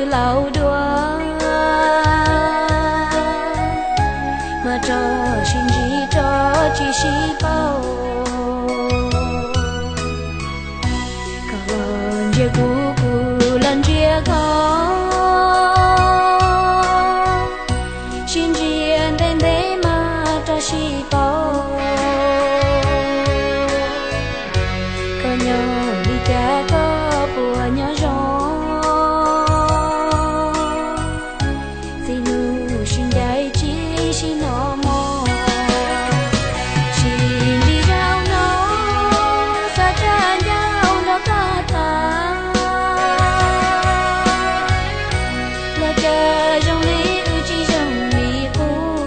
laus dua, mas rov sib ntsib rov tsis sib paub. Koj los ntsia kuv, kuv los ntsia koj, sib ntsia ntev ntev mas rov sib paub. Koj nyob li cas, koj puas nyob zoo? Txij hnub sib ncaim tsis sib hnov mog, sib ntsib zaum no, xav rau ncauj nrog koj tham. Los cas zoo li wb tsis zoo li qub.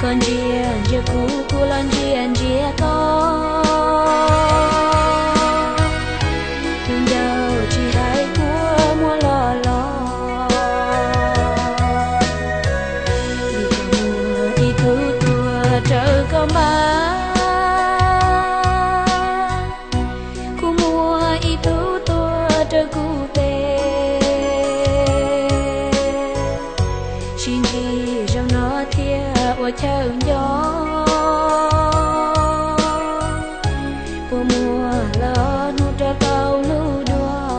Koj ntsia ntsia kuv, kuv los ntsia ntsia koj. Tus ncauj tsis hais kua muag los los, vim koj muaj ib tug tuag raws koj npaj. Kuv muaj ib tug tuag raws kuv tes, sib ntsib zaum no thiaj ua chaw nco. Puas muaj los hnub rau tau lub duab.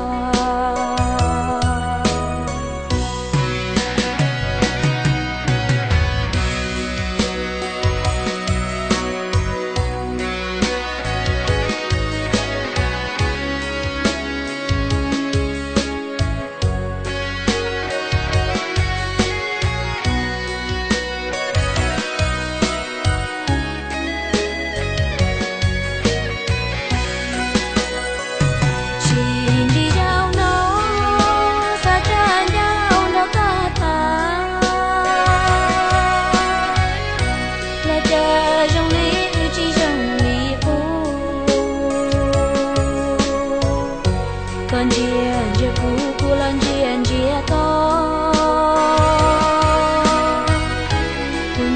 Sib ntsib zaum no, xav rau ncauj nrog koj tham. Los cas zoo li wb tsis zoo li qub. Koj ntsia ntsia kuv, kuv los ntsia ntsia koj. Tus